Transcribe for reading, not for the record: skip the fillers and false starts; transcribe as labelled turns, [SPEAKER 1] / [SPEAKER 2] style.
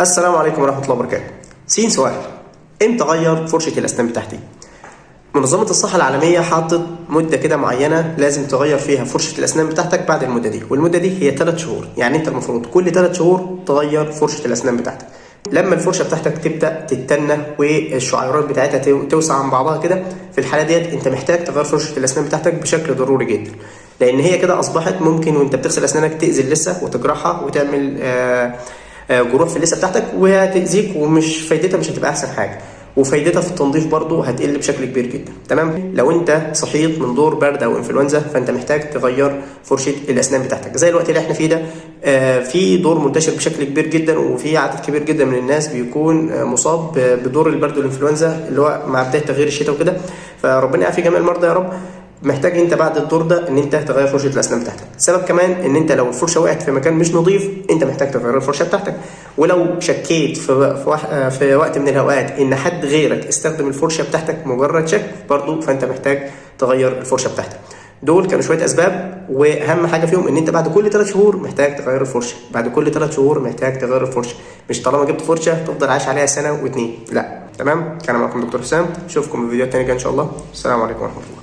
[SPEAKER 1] السلام عليكم ورحمة الله وبركاته. سين سؤال: امتى اغير فرشة الاسنان بتاعتي؟ منظمة الصحة العالمية حاطت مدة كده معينة لازم تغير فيها فرشة الأسنان بتاعتك بعد المدة دي، والمدة دي هي 3 شهور. يعني أنت المفروض كل 3 شهور تغير فرشة الأسنان بتاعتك. لما الفرشة بتاعتك تبدأ تتنى والشعيرات بتاعتها توسع عن بعضها كده، في الحالة ديت أنت محتاج تغير فرشة الأسنان بتاعتك بشكل ضروري جدا، لأن هي كده أصبحت ممكن وأنت بتغسل أسنانك تأذي اللثة وتجرحها وتعمل جروح في اللثة بتاعتك وهتأذيك، ومش فايدتها مش هتبقى أحسن حاجة، وفايدتها في التنظيف برضو هتقل بشكل كبير جدا. تمام؟ لو انت صحيت من دور برد او انفلونزا فانت محتاج تغير فرشه الاسنان بتاعتك. زي الوقت اللي احنا فيه ده، في دور منتشر بشكل كبير جدا، وفي عدد كبير جدا من الناس بيكون مصاب بدور البرد والانفلونزا اللي هو مع بداية تغيير الشتاء وكده. فربنا يعافي جميع المرضى يا رب. محتاج انت بعد الدور ده ان انت تغير فرشه الاسنان بتاعتك. السبب كمان ان انت لو الفرشة وقعت في مكان مش نظيف انت محتاج تغير الفرشة بتاعتك. ولو شكيت في وقت من الاوقات ان حد غيرك استخدم الفرشة بتاعتك، مجرد شك برضو، فانت محتاج تغير الفرشة بتاعتك. دول كانوا شوية اسباب، واهم حاجة فيهم ان انت بعد كل 3 شهور محتاج تغير الفرشة. بعد كل 3 شهور محتاج تغير الفرشة، مش طالما جبت فرشه تفضل عايش عليها سنة واتنين، لا. تمام؟ كان معكم دكتور حسام، اشوفكم في فيديوهات تانية ان شاء الله. السلام عليكم ورحمة الله.